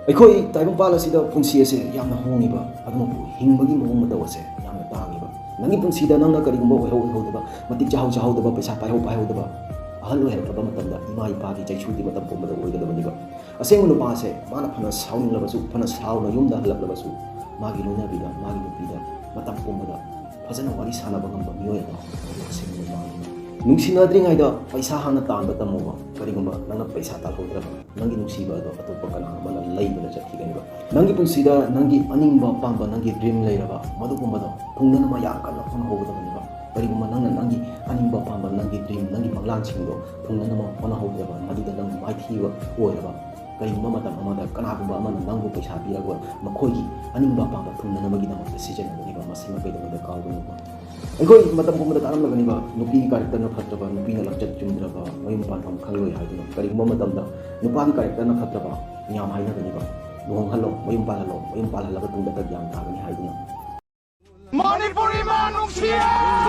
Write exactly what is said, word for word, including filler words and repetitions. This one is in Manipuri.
ꯑꯩꯈꯣꯏ ꯇꯥꯏꯕꯪꯄꯥꯜ ꯑꯁꯤꯗ ꯄꯨꯟꯁꯤ ꯑꯁꯦ ꯌꯥꯝꯅ ꯍꯣꯡꯉꯤꯕ, ꯑꯗꯨꯃꯛꯄꯨ ꯍꯤꯡꯕꯒꯤ ꯃꯑꯣꯡ ꯃꯇꯧ ꯑꯁꯦ ꯌꯥꯝꯅ ꯇꯥꯡꯉꯤꯕ꯫ ꯅꯪꯒꯤ ꯄꯨꯟꯁꯤꯗ ꯅꯪꯅ ꯀꯔꯤꯒꯨꯝꯕ ꯑꯣꯏꯍꯧ ꯑꯣꯏꯍꯧꯗꯕ, ꯃꯇꯤꯛ ꯆꯥꯍꯧ ꯆꯥꯍꯧꯗꯕ, ꯄꯩꯁꯥ ꯄꯥꯏꯍꯧ ꯄꯥꯏꯍꯧꯗꯕ, ꯑꯍꯜ ꯑꯣꯏꯔꯛꯂꯕ ꯃꯇꯝꯗ ꯏꯃꯥ ꯏꯄꯥꯒꯤ ꯆꯩꯁꯨꯒꯤ ꯃꯇꯝ ꯄꯨꯝꯕꯗ ꯑꯣꯏꯒꯗꯕꯅꯤꯕ꯫ ꯑꯁꯦꯡꯕ ꯅꯨꯄꯥꯁꯦ ꯃꯥꯅ ꯐꯅ ꯁꯥꯎꯅꯤꯡꯂꯕꯁꯨ, ꯐꯅ ꯁꯥꯎꯅ ꯌꯨꯝꯗ ꯍꯜꯂꯛꯂꯕꯁꯨ, ꯃꯥꯒꯤ ꯂꯣꯏꯅꯕꯤꯗ, ꯃꯥꯒꯤ ꯅꯨꯄꯤꯗ ꯃꯇꯝ ꯄꯨꯝꯕꯗ ꯐꯖꯅ ꯋꯥꯔꯤ ꯁꯥꯟꯅꯕ ꯉꯝꯕ ꯃꯤꯑꯣꯏ ꯑꯃ ꯑꯣꯏꯕ ꯑꯁꯤꯒꯨꯝꯕ ꯃꯥꯡꯉꯤ꯫ ꯅꯨꯡꯁꯤꯅꯗ꯭ꯔꯤꯉꯩꯗ ꯄꯩꯁꯥ ꯍꯥꯟꯅ ꯇꯥꯟꯕ ꯇꯝꯃꯨꯕ꯫ ꯀꯔꯤꯒꯨꯝꯕ ꯅꯪꯅ ꯄꯩꯁꯥ ꯇꯥꯜꯍꯧꯗ꯭ꯔꯕ, ꯅꯪꯒꯤ ꯅꯨꯡꯁꯤꯕ ꯑꯗꯣ ꯑꯇꯣꯞꯄ ꯀꯅꯥ ꯑꯃꯅ ꯂꯩꯕꯗ ꯆꯠꯈꯤꯒꯅꯤꯕ꯫ ꯅꯪꯒꯤ ꯄꯨꯟꯁꯤꯗ ꯅꯪꯒꯤ ꯑꯅꯤꯡꯕ ꯑꯄꯥꯝꯕ, ꯅꯪꯒꯤ dream ꯂꯩꯔꯕ, ꯃꯗꯨꯒꯨꯝꯕꯗꯣ ꯊꯨꯡꯅꯅꯕ ꯌꯥꯝ ꯀꯟꯅ ꯍꯣꯠꯅꯍꯧꯒꯗꯕꯅꯤꯕ꯫ ꯀꯔꯤꯒꯨꯝꯕ ꯅꯪꯅ ꯅꯪꯒꯤ ꯑꯅꯤꯡꯕ ꯑꯄꯥꯝꯕ, ꯅꯪꯒꯤ dream, ꯅꯪꯒꯤ ꯃꯪꯂꯥꯟꯁꯤꯡꯗꯣ ꯊꯨꯡꯅꯅꯕ ꯍꯣꯠꯅꯍꯧꯗ꯭ꯔꯕ, ꯃꯗꯨꯗ ꯅꯪ ꯃꯥꯏꯊꯤꯕ ꯑꯣꯏꯔꯕ, ꯀꯔꯤꯒꯨꯝꯕ ꯃꯇꯝ ꯑꯃꯗ ꯀꯅꯥꯒꯨꯝꯕ ꯑꯃꯅ ꯅꯪꯕꯨ ꯄꯩꯁꯥ ꯄꯤꯔꯒ ꯃꯈꯣꯏꯒꯤ ꯑꯅꯤꯡꯕ ꯑꯄꯥꯝꯕ ꯊꯨꯡꯅꯅꯕꯒꯤꯗꯃꯛꯇ ꯁꯤꯖꯤꯟꯅꯒꯅꯤꯕ꯫ ꯃꯁꯤꯃ ꯀꯩꯗꯧꯅꯨꯡꯗ ꯀꯥꯎꯒꯅꯨꯀꯣ꯫ ꯑꯩꯈꯣꯏ ꯃꯇꯝ ꯄꯨꯝꯕꯗ ꯇꯥꯔꯝꯂꯒꯅꯤꯕ, ꯅꯨꯄꯤꯒꯤ characterꯅ ꯐꯠꯇ꯭ꯔꯕ, ꯅꯨꯄꯤꯅ ꯂꯝꯆꯠ ꯆꯨꯝꯗ꯭ꯔꯕ, ꯃꯌꯨꯝ ꯄꯥꯟꯐꯝ ꯈꯪꯂꯣꯏ ꯍꯥꯏꯗꯨꯅ꯫ ꯀꯔꯤꯒꯨꯝꯕ ꯃꯇꯝꯗ ꯅꯨꯄꯥꯒꯤ characterꯅ ꯐꯠꯇ꯭ꯔꯕ ꯃꯌꯥꯝ ꯍꯥꯏꯅꯒꯅꯤꯕ, "ꯂꯨꯍꯣꯡꯍꯜꯂꯣ, ꯃꯌꯨꯝ ꯄꯥꯜꯍꯜꯂꯣ, ꯃꯌꯨꯝ ꯄꯥꯜꯍꯜꯂꯕ ꯇꯨꯡꯗ ꯒ꯭ꯌꯥꯟ ꯇꯥꯒꯅꯤ" ꯍꯥꯏꯗꯨꯅ꯫ ꯃꯅꯤꯄꯨꯔ ꯏꯃꯥ ꯅꯨꯡꯁꯤꯌꯦ!